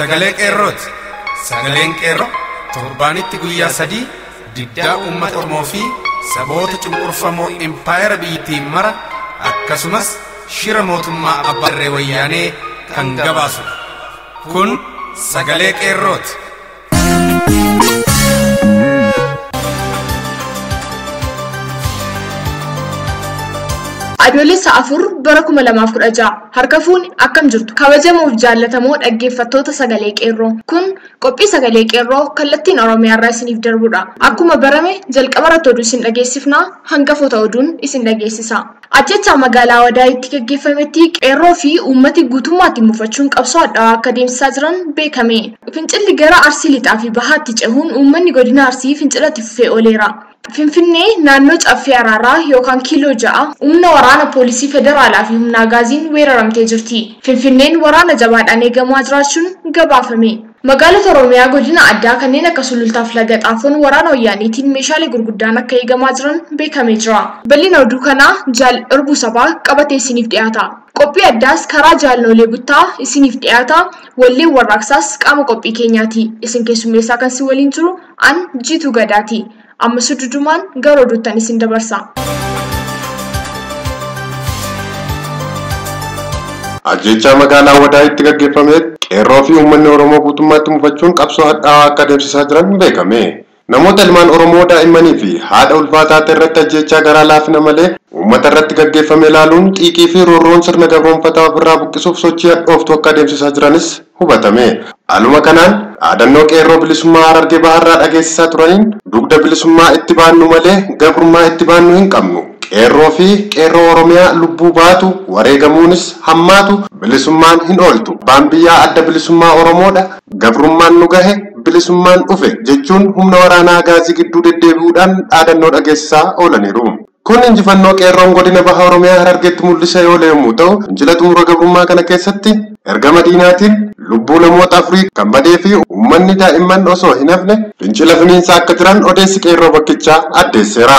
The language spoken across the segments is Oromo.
Sagalee Qeerrooti. Sagaleen Qeerroo torbaanitti guyyaa 3 diddaa uummata Oromoo fi saboota cunqurfamoo impaayera biyyattiin mara akkasumas shira mootummaa abbaa irree wayyaanee kan gabaasudha. Kun Sagalee Qeerrooti. Adoolessa 4 bara 2016 harka fuuni akkam jirtu kabajamuuf jaallatamoo dhaggeeffattoota Sagalee Qeerroo. Kun qophii Sagalee Qeerroo kallattiin Oromiyaa irraa isiniif darbudha. Akkuma barame jalqaba irratti oduu isin dhageessifnaa, hangafoota oduun isin dhageessisa. Ajjechaa magaalaa Wadaayitti gaggeeffametti Qeerroo fi uummati guutummaatti mufachuun qabsoo hadhaawaa akka deemsisaa jiran beekame. Fincilli gara Arsii Lixaa fi Bahaatti cehuun uummanni godina Arsii fincilatti fufee ooleera. Finfinnee naannoo Caffee Araaraa yookaan Kiiloo 6 humna waraana poolisii federaalaa fi humna gaaziin weeraramtee jirti. Finfinneen waraana jabaadhaan eegamaa jiraachuun gabaafame. Magaalota Oromiyaa godina addaa kanneen akka Sulultaa fi Laga Xaafoon waraana wayyaaniitiin meeshaalee gurguddaan akka eegamaa jiran beekamee jira. Bal'ina oduu kanaa Jaal Irbuu Sabaa qabatee isiniif dhiyaata. Qophii addaas karaa Jaalnolee Buttaa isiniif dhiyaata. Walleen warraaqsaas qaama qophii keenyaati. Isin keessummeessaa kan si waliin jiru an Jiituu Gadaati. Amma sududumaan gara oduuttan isin dabarsa. Ajjechaa magaalaa Wadaayitti gaggeeffame Qeerroo fi uummanni Oromoo guutummaatti mufachuun qabsoo hadhaawaa akka adeemsisaa jiran beekame. Namoota ilmaan Oromoo daa'immanii fi haadha ulfaataa irratti ajjechaa garaa laafina malee uummata irratti gaggeeffame ilaaluun xiiqii fi roorroon sirna gabroonfataa ofirraa buqqisuuf sochii hadhooftu akka adeemsisaa jiranis hubatame. Haaluma kanaan dhaadannoo Qeerroo bilisummaa Harargee Baharraa dhageessisaa turaniin dugda bilisummaa itti baannu malee gabrummaa itti baannu hin qabnu. Qeerroo fi Qeerroo Oromiyaa lubbuu baatu wareegamuunis hammaatu bilisummaan hin ooltu. Abbaan biyyaa adda bilisummaa Oromoodha. Gabrummaan nu gahe bilisummaan dhufe jechuun humna waraanaa gaazii gidduu deddeebi'uudhaan dhaadannoo dhageessisaa oolaniiru. Kun injifannoo Qeerroon godina Baha Oromiyaa Harargeetti mul'ise yoo yommuu ta'u, fincila xumura gabrummaa kana keessatti ergama diinaatiin lubbuu namoota afurii kan badee fi uummanni daa'imman osoo hin hafne fincila finiinsaa akka jiran odeessi Qeerroo bakkichaa addeesseera.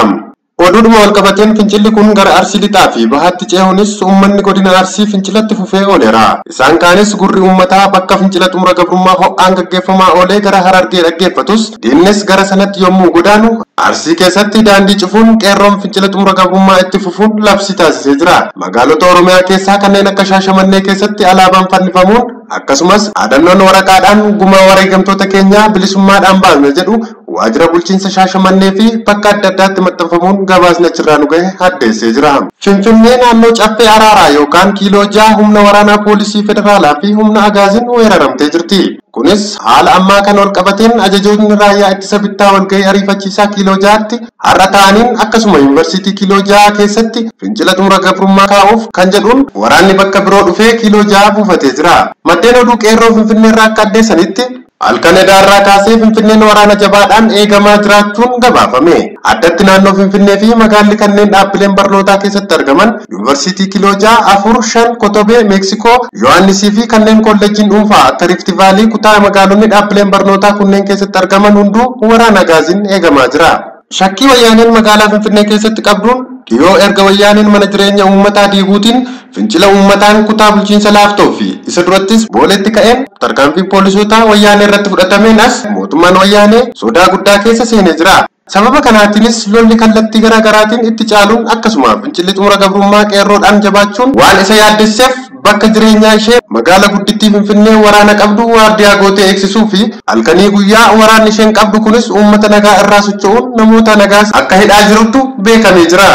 Oduudhuma walqabateen fincilli kun gara Arsii Lixaa fi Bahaatti ce'uunis uummanni godina Arsii fincilatti fufee ooleera. Isaan kaanis gurri uummataa bakka fincila xumura gabrummaa ho'aan gaggeeffamaa oolee gara Harargee dhaggeeffatus diinnis gara sanatti yommuu godaanu Arsii keessatti daandii cufuun Qeerroon fincila xumura gabrummaa itti fufuun labsii taasisee jira. Magaalota Oromiyaa keessaa kanneen akka Shaashamannee keessatti alaabaan fannifamuun akkasumas dhaadannoon waraqaadhaan gumaa wareegamtoota keenyaa bilisummaadhaan baasna jedhu waajjira bulchiinsa Shaashamannee fi bakka adda addaatti maxxanfamuun gabaasni achirraa nu gahe addeessee jira. Finfinnee naannoo Caffee Araaraa yookaan Kiiloo 6 humna waraanaa poolisii federaalaa fi humna agaaziin weeraramtee jirti. Kunis haala ammaa kan wal qabateen ajajoonni raayyaa ittisa bittaa walgahii ariifachiisaa Kiiloo 6tti har'a ta'aniin akkasuma yuunivarsiitii Kiiloo 6 keessatti fincila xumura gabrummaa kaa'uuf kan jedhuun waraanni bakka biroo dhufee Kiiloo 6 buufatee jira. Maddeen oduu Qeerroo Finfinnee irraa akka addeessanitti halkan edaarraa kaasee Finfinneen waraana jabaadhaan eegamaa jiraachuun gabaafame. Addatti naannoo Finfinnee fi magaalli kanneen dhaabbileen barnootaa keessatti argaman yuunivarsiitii Kiiloo 6, 4, 5, Kotobee, Meeksikoo, Yohaannisii fi kanneen kolleejjiin dhuunfaa akka Rift Vaalii kutaa magaalonni dhaabbileen barnootaa kunneen keessatti argaman hunduu waraana gaaziin eegamaa jira. Shakkii wayyaaneen magaalaa Finfinnee keessatti qabduun dhiyoo erga wayyaaneen mana jireenya uummataa diiguutiin fincila uummataan kutaa bulchiinsa Laaftoo fi isa durattis Booleetti ka'een tarkaanfiin poolisootaa wayyaanee irratti fudhatameen as mootummaan wayyaanee sodaa guddaa keessa seenee jira. Sababa kanaatiinis lolli kallattii garaa garaatiin itti caaluun akkasuma fincilli xumura gabrummaa Qeerroodhaan jabaachuun waan isa yaaddesseef bakka jireenyaa ishee magaala guddittii Finfinnee waraana qabdu waardiyaa gootee eegsisuu fi halkanii guyyaa waraanni isheen qabdu kunis uummata nagaa irraa socho'uun namoota nagaas akka hidhaa jirtu beekamee jira.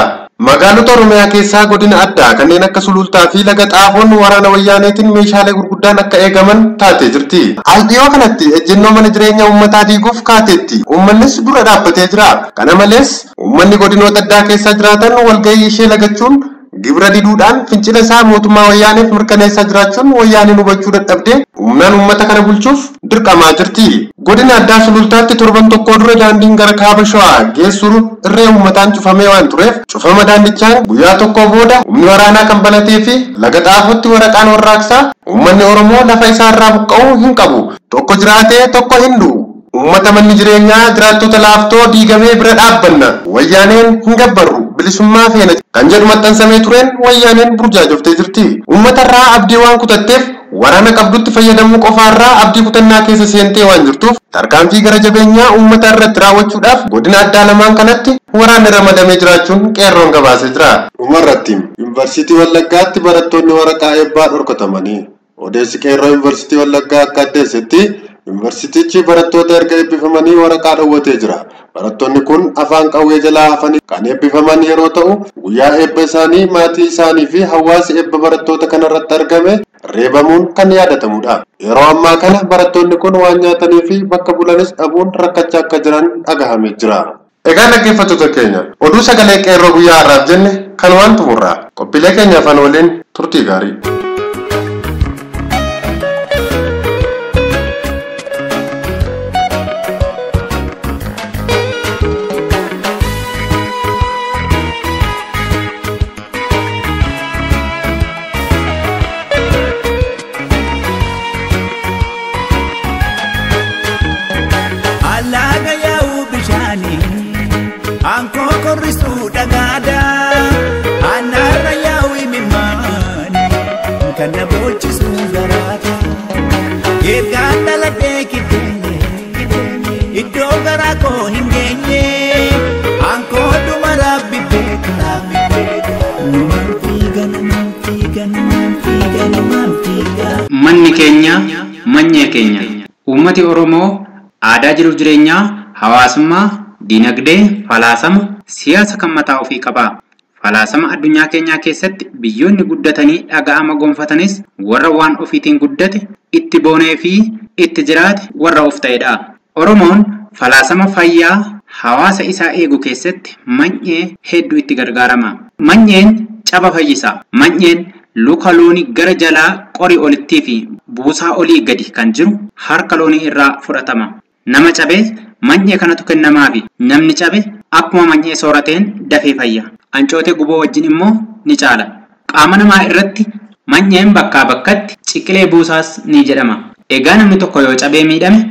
Magaalota Oromiyaa keessaa godina addaa kanneen akka Sulultaa fi Laga Xaafoon waraana wayyaaneetiin meeshaalee gurguddaan akka eegaman taatee jirti. Al dhiyoo kanatti ejjennoo mana jireenya uummataa diiguuf kaateetti. Uummannis dura dhaabbatee jira. Kana malees uummanni godinoota addaa keessa jiraatan walgahii ishee lagachuun gibira diduudhaan fincila isaa mootummaa wayyaaneef mirkaneessaa jiraachuun wayyaaneen hubachuu dadhabdee humnaan uummata kana bulchuuf dirqamaa jirti. Godina addaa Sulultaatti torban tokko dura daandiin gara kaaba Shawaa geessu irree uummataan cufamee waan tureef cufama daandichaan guyyaa tokko booda humni waraanaa kan banatee fi Laga Xaafootti waraqaan warraaqsaa uummanni Oromoo lafa isaa irraa buqqa'uu hin qabu. Tokko jiraatee tokko hin du'u. Uummata manni jireenyaa jiraattota Laaftoo diigamee bira dhaabbanna. Wayyaaneen hin gabbarru. Bilisummaa feena kan jedhu maxxansamee tureen wayyaaneen burjaajoftee jirti. Uummata irraa abdii waan kutatteef waraana qabdutti fayyadamuu qofaarraa abdii kutannaa keessa seentee waan jirtuuf tarkaanfii gara jabeenyaa uummata irratti raawwachuudhaaf godina addaa lamaan kanatti waraanni ramadamee jiraachuun qeerroon gabaasee jira. Dhumarratti Yuunivarsiitii Wallaggaatti barattoonni waraqaa eebbaa dhorkatamanii. Odeessi qeerroo Yuunivarsiitii Wallaggaa akka addeessetti Yuunivarsiitichi barattoota erga eebbifamanii waraqaa dhowwatee jira. Barattoonni kun afaan qawwee jalaa hafanii kan eebbifaman yeroo ta'u, guyyaa eebba isaanii maatii isaanii fi hawaasi eebba barattoota kanarratti argame reebamuun kan yaadatamudha. Yeroo ammaa kana barattoonni kun waan nyaatanii fi bakka bulanis dhabuun rakkachaa akka jiran dhagahamee jira. Egaa dhaggeeffattoota keenya oduu sagalee qeerroo guyyaa har'aaf jenne kan waan xumurraa qophiilee keenya afaan waliin turtii gaarii. Alaga yaa'u bishaanii aankoo korrisuu dhagaada aanarra yaa'u imimmaani kan na boochisuu garaata ergaan dhaladhee kiddeenye iddoo garaa koo hin geenye aankoo dhuma rabbi beeka numaan fiiga numaan fiiga numaan fiiga numaan fiiga. Manni keenya manyee keenya. Uummati Oromoo aadaa jiruuf jireenyaa, hawaasummaa, dinagdee, falaasama, siyaasa kan mataa ofii qaba. Falaasama addunyaa keenyaa keessatti biyyoonni guddatanii dhaga'ama gonfatanis warra waan ofiitiin guddate, itti boonee fi itti jiraate warra of ta'edha. Oromoon falaasama fayyaa hawaasa isaa eegu keessatti manyee hedduu itti gargaarama. Manyeen caba fayyisa. Manyeen luka loonii gara jalaa qorii olittii fi buusaa olii gadi kan jiru harka loonii irraa fudhatama. Nama cabees manyee kanatu kennamaafi namni cabe akkuma manyee soorateen dafee fayya. Ancootee guboo wajjin immoo ni caala. Qaama namaa irratti manyeen bakkaa bakkatti ciqilee buusaas ni jedhama. Egaa namni tokko yoo cabee miidhame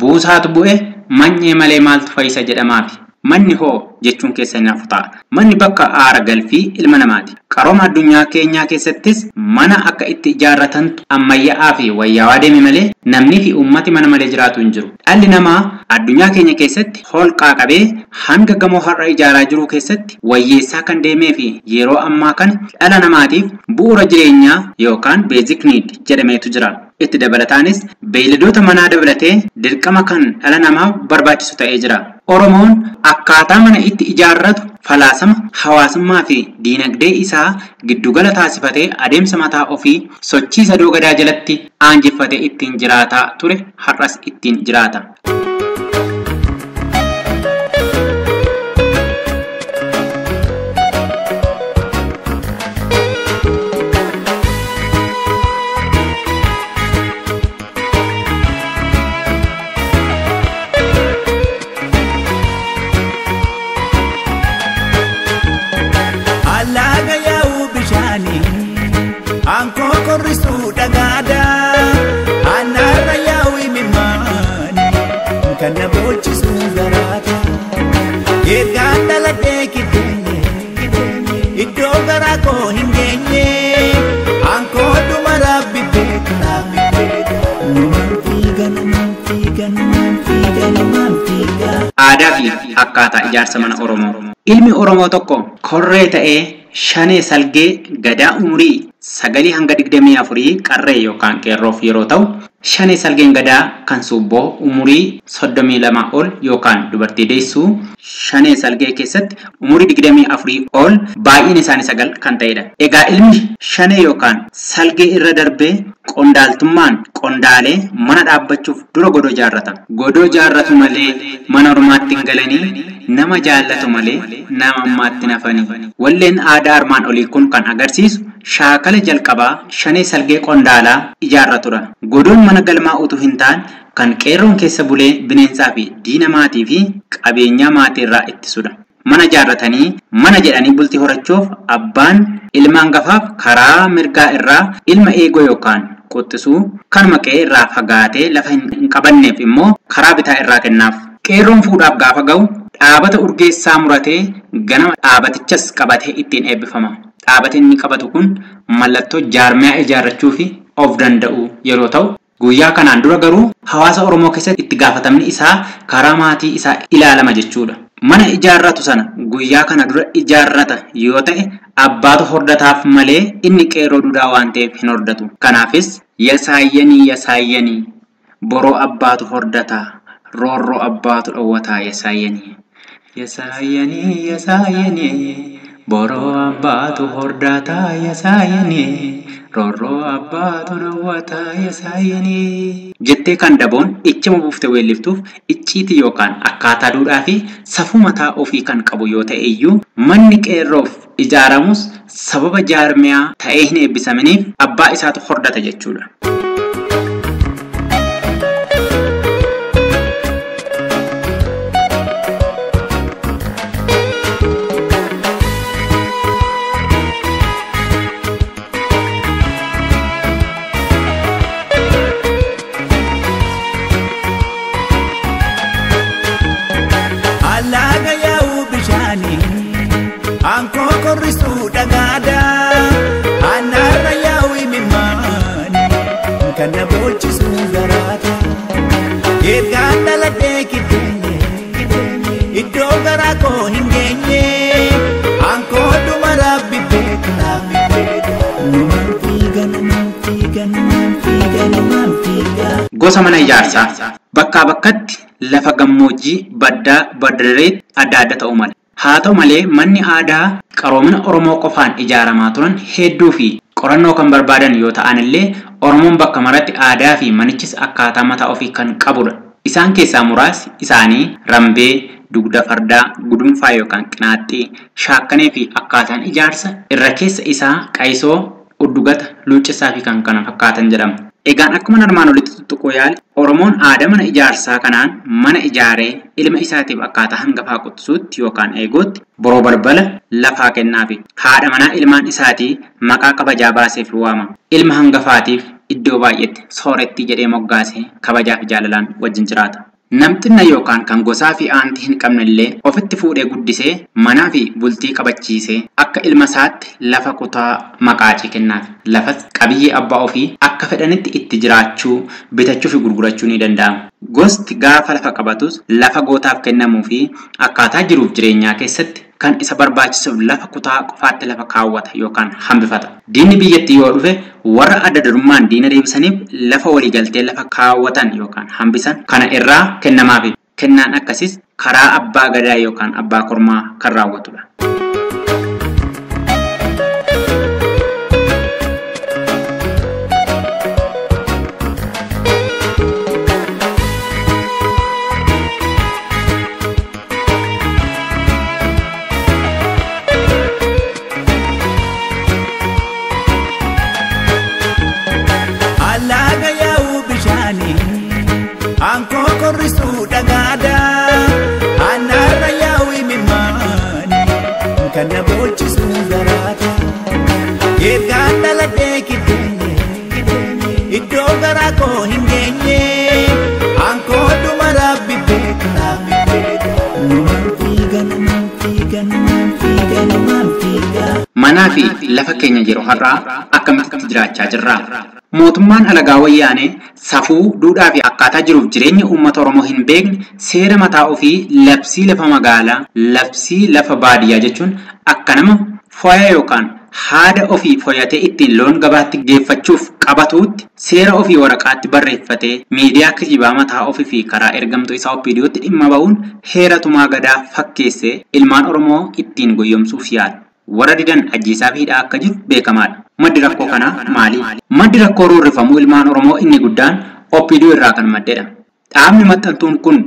buusaatu bu'e manyee malee maaltu fayyisa jedhamaafi. Manni hoo jechuun keessa hin hafu ta'a. Manni bakka aara galfii ilma namaati. Qarooma addunyaa keenyaa keessattis mana akka itti ijaarratantu ammayyaa'aa fi wayyaawaa deeme malee namni fi uummati mana malee jiraatu hin jiru. Dhalli namaa addunyaa keenya keessatti holqaa qabee hanga gamoo har'a ijaaraa jiru keessatti wayyeessaa kan deemee fi yeroo ammaa kana dhala namaatiif bu'uura jireenyaa yookaan basic need jedhameetu jira. Itti dabalataanis beeyladoota manaa dabalatee dirqama kan dhala namaaf barbaachisu ta'ee jira. Oromoon akkaataa mana itti ijaarratu falaasama hawaasummaa fi diinagdee isaa giddugala taasifatee adeemsa mataa ofii sochii sadoo gadaa jalatti aanjeffatee ittiin jiraataa ture har'as ittiin jiraata. Alaga yaa'u bishaanii aankoo korrisuu dhagaada aanarra yaa'u imimmaani kan na boochisuu garaata ergaan dhaladhee kiddeenye iddoo garaa koo hin geenye aankoo dhuma rabbi beeka numaan fiiga numaan fiiga numaan fiiga numaan fiiga. Aadaa fi akkaataa ijaarsa mana Oromoo. Ilmi Oromoo tokko korree ta'ee shanee salgee gadaa umurii 9 hanga 24 qarree yookaan qeerroof yeroo ta'u, shanee salgeen gadaa kan subboo umurii 32 ol yookaan dubartii deessuu shanee salgee keessatti umurii 24 ol baay'een isaanii 9 kan ta'edha. Egaa ilmi shanee yookaan salgee irra darbee qondaaltummaan qondaalee mana dhaabbachuuf dura godoo ijaarrata. Godoo ijaarratu malee mana ormaatti hin galanii, nama jaallatu malee nama ammaatti hin hafanii. Walleen aadaa armaan olii kun kan agarsiisu shaakala jalqabaa shanee salgee qondaalaa ijaarratudha. Godoon mana galmaa utuu hin taane kan qeerroon keessa bulee bineensaa fi diina maatii fi qabeenyaa maatii irraa ittisudha. Mana ijaarratanii mana jedhanii bultii horachuuf abbaan ilma hangafaaf karaa mirgaa irraa ilma eegoo yookaan quxisuu kanuma qe'ee irraa fagaatee lafa hin qabanneef immoo karaa bitaa irraa kennaaf. Qeerroon fuudhaaf gaafa ga'u dhaabata urgeessaa muratee ganama dhaabatichas qabatee ittiin eebbifama. Qaabati inni qabatu kun mallattoo jaarmiyaa ijaarrachuu fi of danda'u yeroo ta'u, guyyaa kanaan dura garuu hawaasa Oromoo keessatti itti gaafatamni isaa karaa maatii isaa ilaalama jechuudha. Mana ijaarratu sana guyyaa kana dura ijaarrata yoo ta'e abbaatu hordataaf malee inni qeerroo duudaa waan ta'eef hin hordatu. Kanaafis yasaayyanii yasaayyanii boroo abbaatu hordataa, roorroo abbaatu dhowwataa yasaayyanii. Yasaayyanii yasaayyanii boroo abbaatu hordataa yasaayyanii, roorroo abbaatu dhowwataa yasaayyanii. Jettee kan daboon ichima buuftee weelliftuuf icciitii yookaan akkaataa duudhaa fi safuu mataa ofii kan qabu yoo ta'e iyyuu manni qeerroof ijaaramus sababa jaarmiyaa ta'ee hin eebbisaminiif abbaa isaatu hordata jechuudha. Alaaga yaa'u bishaanii, aankoo korrisuu dhagaadhaa, aanarra yaa'u imimmaanii, kan na boochisuu garaadha. Ergaan dhaladhee kiddeenye, iddoo garaa koo hin geenye, aankoo dhuma rabbi beeka. Numaan fiiga, numaan fiiga, numaan fiiga, numaan fiiga. Gosa mana ijaarsaa bakkaa bakkatti lafa gammoojjii baddaa baddareetti adda adda ta'uu mala. Haa ta'u malee manni aadaa qaroomina Oromoo qofaan ijaaramaa turan hedduu fi qorannoo kan barbaadan yoo ta'an illee Oromoon bakka maratti aadaa fi manichis akkaataa mataa ofii kan qabudha. Isaan keessaa muraasni isaanii rambee, dugda fardaa, gudunfaa yookaan qinaaxxii, shaakkanee fi akkaataan ijaarsa irra keessa isaa qayisoo, uddugata, luuccisaa fi kan kana fakkaatan jedhama. Egaan akkuma armaan olitti tuttuquu yaale Oromoon aadaa mana ijaarsaa kanaan mana ijaaree ilma isaatiif akkaataa hangafaa quxisuutti yookaan eegootti boroo balbala lafaa kennaafi. Haadha manaa ilmaan isaatii maqaa kabajaa baaseef waama. Ilma hangafaatiif iddoo baay'eetti soorettii jedhee moggaasee kabajaa fi jaalalaan wajjin jiraata. Namxinna yookaan kan gosaa fi aantii hin qabne illee ofitti fuudhee guddisee manaa fi bultii qabachiisee akka ilma isaatti lafa kutaa maqaacii kennaaf. Lafas qabiyyee abbaa ofii akka fedhanitti itti jiraachuu, bitachuu fi gurgurachuu ni danda'ama. Gosti gaafa lafa qabatus lafa gootaaf kennamuu fi akkaataa jiruuf jireenyaa keessatti kan isa barbaachisuuf lafa kutaa qofaatti lafa kaawwata yookaan hambifata. Diinni biyyattii yoo dhufe warra adda durummaan diina deebisaniif lafa waliigaltee lafa kaawwatan yookaan hambisan kana irraa kennamaafi. Kennaan akkasiis karaa abbaa gadaa yookaan abbaa kormaa kan raawwatudha. Alaaga yaa'u bishaanii, aankoo korrisuu dhagaadhaa, aanarra yaa'u imimmaanii, kan na boochisuu garaadha. Ergaan dhaladhee kiddeenye, iddoo garaa koo hin geenye, aankoo dhuma rabbi beeka. Numaan fiiga, numaan fiiga, numaan fiiga, numaan fiiga. Manaa fi lafa keenya yeroo har'aa akkamitti jiraachaa jirra? Mootummaan alagaa wayyaanee safuu, duudhaa fi akkaataa jiruuf jireenya uummata Oromoo hin beekne seera mataa ofii labsii lafa magaalaa, labsii lafa baadiyyaa jechuun akka nama foya yookaan haada ofii foyatee ittiin loon gabaatti geeffachuuf qabatuutti seera ofii waraqaatti barreeffatee miidiyaa kijibaa mataa ofii fi karaa ergamtuu isaa OPDOtti dhimma ba'uun heera tumaa gadaa fakkeessee ilmaan Oromoo ittiin goyyomsuuf yaala. Warra didan ajjeesaa fi hidhaa akka jiru beekamaadha. Maddi rakkoo kanaa maali? Maddi rakkoo roorrifamuu ilmaan Oromoo inni guddaan OPDO irraa kan maddedha. Dhaabni maxxantuun kun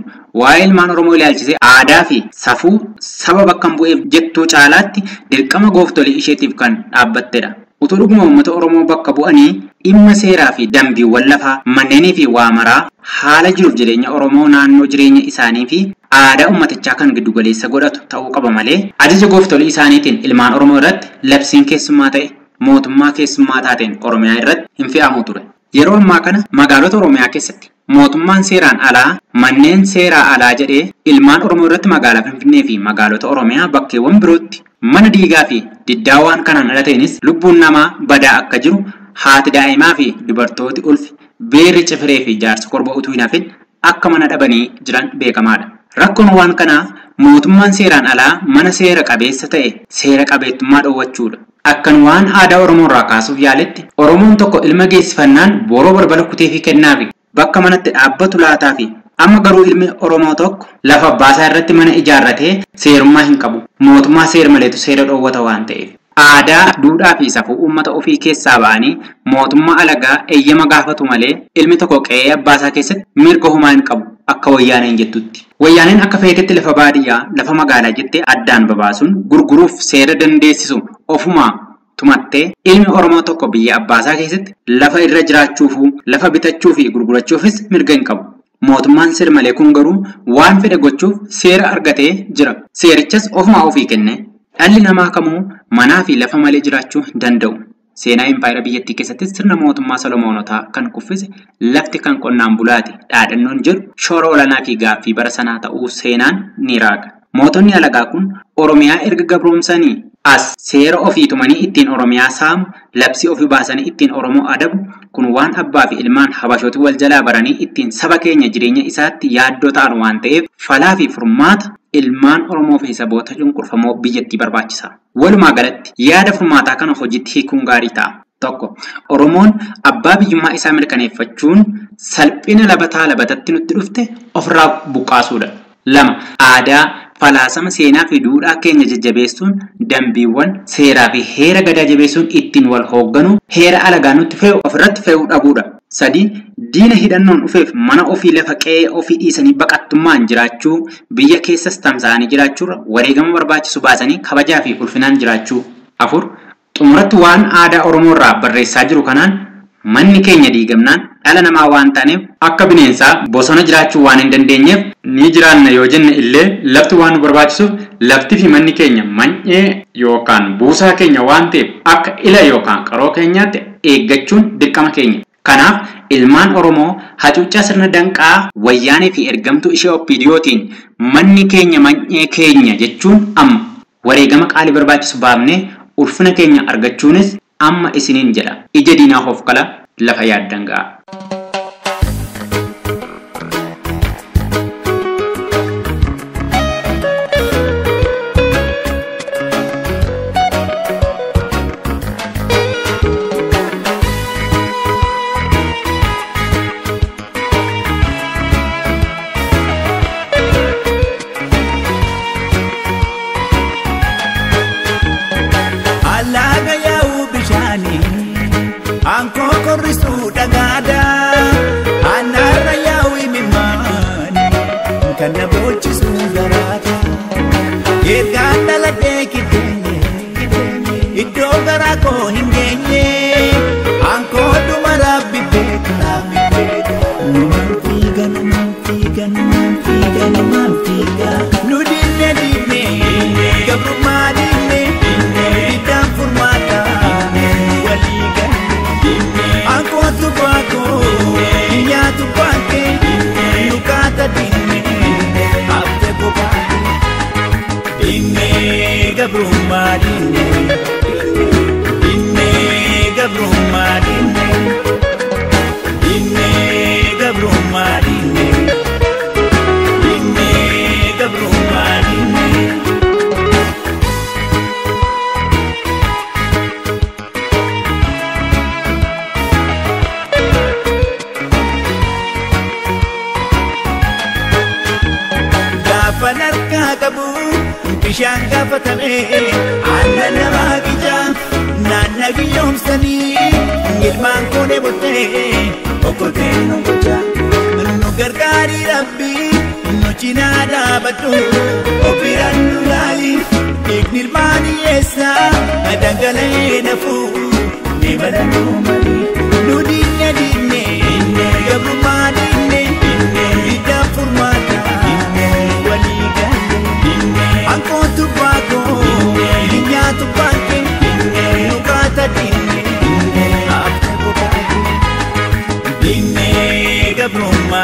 waa'ee ilmaan Oromoo ilaalchisee aadaa fi safuu saba bakka hin bu'eef jettuu caalaatti dirqama gooftolii isheetiif kan dhaabbattedha. Utuu dhuguma uummata Oromoo bakka bu'anii dhimma seeraa fi dambiiwwan lafaa, manneenii fi waa maraa haala jiruuf jireenya Oromoo naannoo jireenya isaanii fi aadaa uummatichaa kan giddugaleessa godhatu ta'uu qaba malee ajaja gooftolii isaaniitiin ilmaan Oromoo irratti labsiin keessummaa ta'e mootummaa keessummaa taateen Oromiyaa irratti hin fe'amu ture. Yeroo ammaa kana magaalota Oromiyaa keessatti Mootummaan seeraan alaa manneen seeraa alaa jedhee ilmaan Oromoo irratti magaalaa Finfinnee fi magaalota Oromiyaa bakkeewwan birootti mana diigaa fi diddaa waan kanaan ala ta'eenis lubbuun namaa badaa akka jiru haati daa'imaa fi dubartooti ulfi beerri cifiree fi jaarsi korba utuu hin hafin akka mana dhabanii jiran beekamaadha. Rakkoon waan kanaa mootummaan seeraan alaa mana seera qabeessa ta'e seera qabeettummaa dhoowwachuudha. Akkan waan aadaa Oromoo irraa kaasuuf yaaletti Oromoon tokko ilma geessifannaan boroo balbala kutee fi kennaafi bakka manatti dhaabbatu laataafi amma garuu ilmi Oromoo tokko lafa abbaasaa irratti mana ijaarratee seerummaa hin qabu. Mootummaa seera maleetu seera dhoowwata waan ta'eef. Aadaa, duudhaa fi safuu uummata ofii keessaa ba'anii mootummaa alagaa eeyyama gaafatu malee ilmi tokko qe'ee abbaasaa keessatti mirga homaa hin qabu akka wayyaaneen jettutti. Wayyaaneen akka feetetti lafa baadiyyaa, lafa magaalaa jettee addaan babaasuun gurguruuf seera dandeessisu ofumaa tumattee ilmi Oromoo tokko biyya abbaasaa keessatti lafa irra jiraachuufuu, lafa bitachuu fi gurgurachuufis mirga hin qabu. Mootummaan seera malee kun garuu waan fedhe gochuuf seera argatee jira. Seerichas ofumaa ofii kenne. Dhalli namaa kamuu manaa fi lafa malee jiraachuu hin danda'u. Seenaa impaayera biyyattii keessatti sirna mootummaa Solomoonotaa kan kuffise lafti kan qonnaan bulaati dhaadhannoon jedhu shoora olaanaa fi gaaffii bara sanaa ta'uu seenaan ni raaga. Mootonni alagaa kun Oromiyaa erga gabroomsanii as seera ofii tumanii ittiin Oromiyaa saamu, labsii ofii baasanii ittiin Oromoo adabu, kun waan abbaa fi ilmaan habashooti wal jalaa baranii ittiin saba keenya jireenya isaatti yaaddoo ta'an waan ta'eef falaa fi furmaata ilmaan Oromoo fi saboota cunqurfamoo biyyattii barbaachisa. Walumaa galatti yaada furmaataa kana hojiitti hiikuun gaarii ta'a. Tokko, Oromoon abbaa biyyummaa isaa mirkaneeffachuun salphina labataa labatatti nutti dhufte ofirraa buqqaasuudha. Lama, aadaa, falaasama seenaa fi duudhaa keenya jajjabeessuun dambiiwwan seeraa fi heera gadaa jabeessuun ittiin wal hoogganu heera alagaa nutti fe'u ofirratti fe'uu dhabuudha. Sadi, diina hidhannoon dhufeef mana ofii lafa qe'ee ofii dhiisanii baqattummaan jiraachuu, biyya keessas tamsa'anii jiraachuurra wareegama barbaachisu baasanii kabajaa fi ulfinaan jiraachuu. Afur, xumuratti waan aadaa Oromoo irraa barreessaa jiru kanaan manni keenya diigamnaan dhala namaa waan taaneef akka bineensaa bosona jiraachuu waan hin dandeenyeef ni jiraanna yoo jenne illee lafti waan nu barbaachisuuf lafti fi manni keenya many'ee yookaan buusaa keenya waan ta'eef akka ila yookaan qaroo keenyaatti eeggachuun dirqama keenya. Kanaaf ilmaan Oromoo hacuuccaa sirna danqaa wayyaanee fi ergamtuu ishee OPDOtiin manni keenya many'ee keenya jechuun amma wareegama qaalii barbaachisu baafnee ulfina keenya argachuunis amma isiniin jedha. Ija diinaa of kala lafa yaaddan ga'a. Alaga yaa'u bishaanii aankoo korrisuu dhagaadha. Aanarra yaa'u imimmaani kan na boochisuu garaata. Ergaan dhaladhee kiddeenye iddoo garaa koo hin geenye aankoo dhuma rabbi beeka. Numaan fiiga numaan fiiga numaan fiiga numaan fiiga nu diinne diinne gabrummaa diinne diddaan furmaata walii galle aankootu baakoo nyaatu baakee nu kaata diinne haftee kophaate diinne gabrummaa diinne diinne gabrummaa diinne diinne gabrummaa diinne diinne gabrummaa diinne. Gaafa harkaa qabu bishaan gaafatame aannan namaa qicaa naanna giyyoomsanii ilmaan koonee bottee okkotee nu gocha nu gargaarii rabbi nu cinaa dhaabadhu ofirraan nu laali dhiigni ilmaan hiyyeessaa dhangala'ee nafu ni badanuu malee nu diinne diinne gabrummaa diinne diddaan furmaata walii galle aankootu baakoo nyaatu baakee nu kaata diinne haftee kophaate diinne gabrummaa.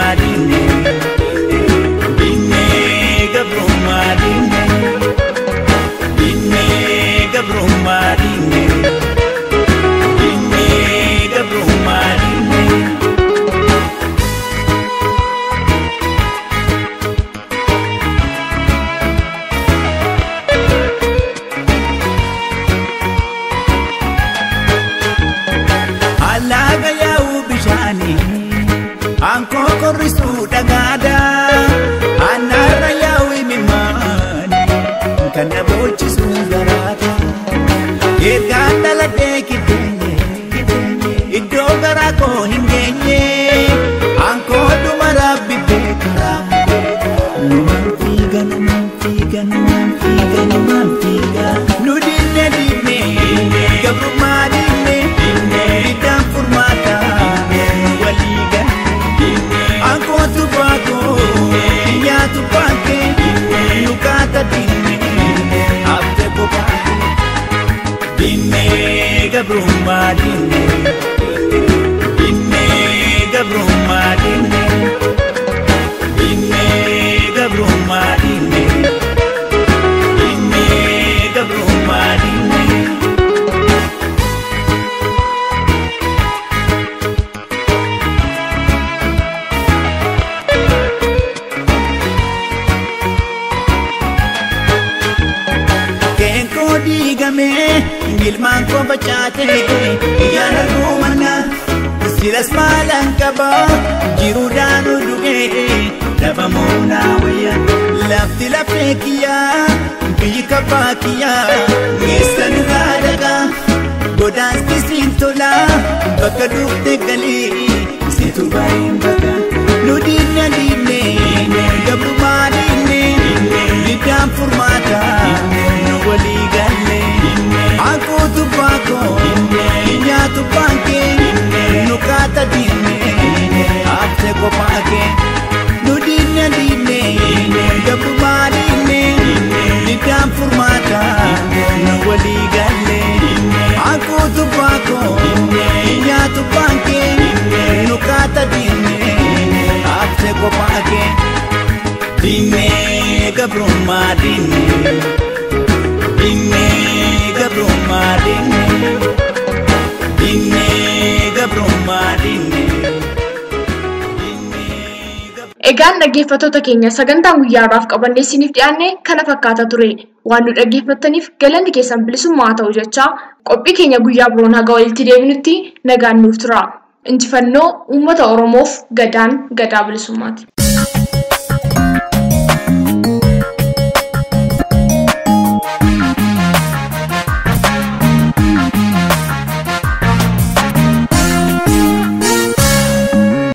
Ilmaan koo facaate ijaan arguu manna silas maalan qaba jiruudhaan du'ee dhabamuu naa wayya lafti lafee kiyyaa biyyi kabbaa kiyyaa geessan irraa dhagaa godaansi siin tola bakka dhufte galii situ baay'een bakka nu diinna diinne gabrumaa diinne diddaan furmaata nu walii galle Akuutu baakoo nyaatu baankee nu kaata diinne haftee kophaa kee nu diinne diinne gabrumaa diinne diddaan furmaata nu walii galle Akuutu baakoo nyaatu baankee nu kaata diinne haftee kophaa kee diinne gabrumaa diinne diinne. Gabruma dinne, dinne gabruma dinne. Egaan dhaggeeffattoota keenya sagantaan guyyaa har'aaf qabannee isiniif dhiyaanne kana fakkaata ture. Waan nu dhaggeeffattaniif galanni keessan bilisummaa haa ta'u jechaa qophii keenya guyyaa biroon haga walitti deebinutti nagaan nuuf tura. Injifannoo uummata Oromoof gadaan gadaa bilisummaati.